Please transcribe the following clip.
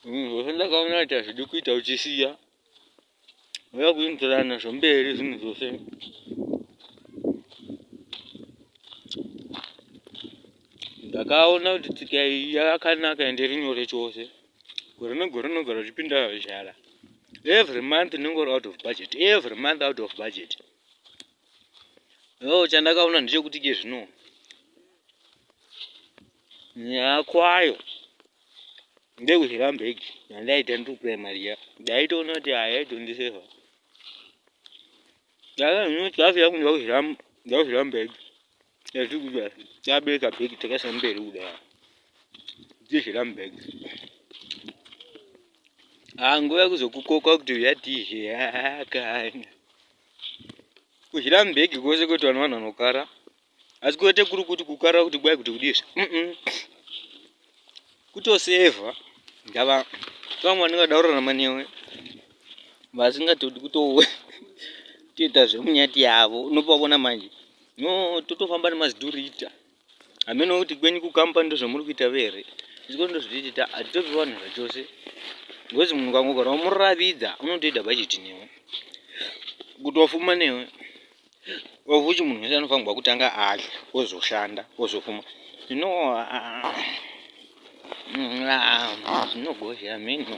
Zvinhu zvose ndakaona kuti hazvidi kuita uchisiya. Uya kuenderana zvomberi zvinhu zvose. Ndakaona kuti tsika iyi yakanaka ende iri nyore chose. Gore negore unogara uchipinda zhara. Every month unenge uri out of budget. Every month out of budget. Yo chandakaona ndechekuti ke zvino nyaya kwayo ndekudya mbegi yandaita ndiri kuprimary ya ndaitoona kuti hayaitondiseva ndakazvino chikafu yangu ndakudya ndakudya mbegi yatiri kudya tabereka bhegi takaisa mberi kudai tichidya mbegi ah nguva yekuzokukoka kuti uya tidye yakana kudya mbegi kwose kwete vanhu vanhu vanokara asi kwete kuri kuti kukara kuti kwai kuti kudizve kutosevha ndava vamwe vanenge kurarama newe vasingatodi kutoita zvemunyati yavo unopaona manje no totofamba nemazidhurita hameno kuti kwenyu kukamba ndozvamuri kuita vere isiko ndozvitiita hatitopi vanhu zvachose because munhu ukangogara wamuravidza unotoita bhajeti newe kutofuma newe Of which munhu wese anofanirwa kutanga adya ozoshanda ozofuma. Zvino ah, ah, ah, zvinogozha mheno.